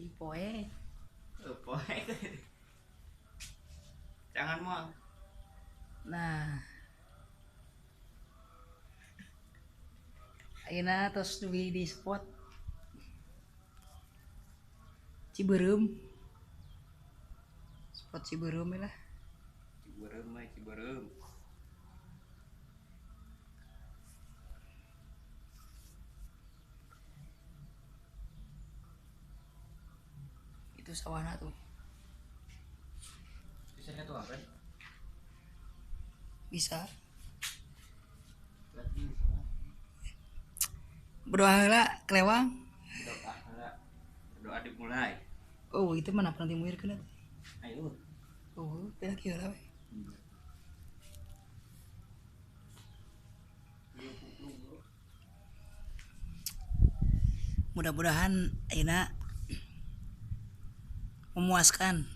Ih, poe. Poe. Jangan mau. Nah. Ayeuna tos dugi di spot Cibeureum. Spot Cibeureum lah. Cibeureum mah Cibeureum. Itu sawahna tuh. Bisa tuh apa? Bisa. Berdoa heula kelewang. Berdoa heula. Berdoa dimulai. Oh, itu mana pernah dimuirkeun atuh. Ayo. Oh, pira kieu heula we. Mudah-mudahan ayeuna memuaskan.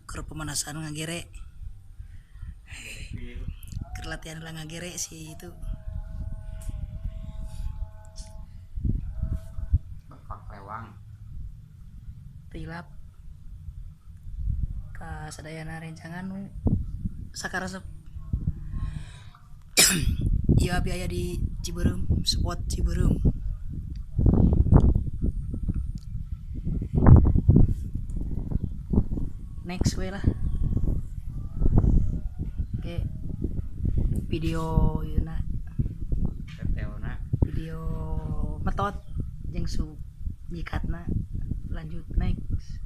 Keur pemanasan ngagere. Keur latihan lah ngagere si itu. Bapak lewang. Tilap. Ka sadayana rencangan nu sakaresep. Ieu abi aya di Cibeureum, spot Cibeureum. Next we lah. Oke. Video ieu na. Teteona. Video metot jeung su nyikatna. Lanjut next.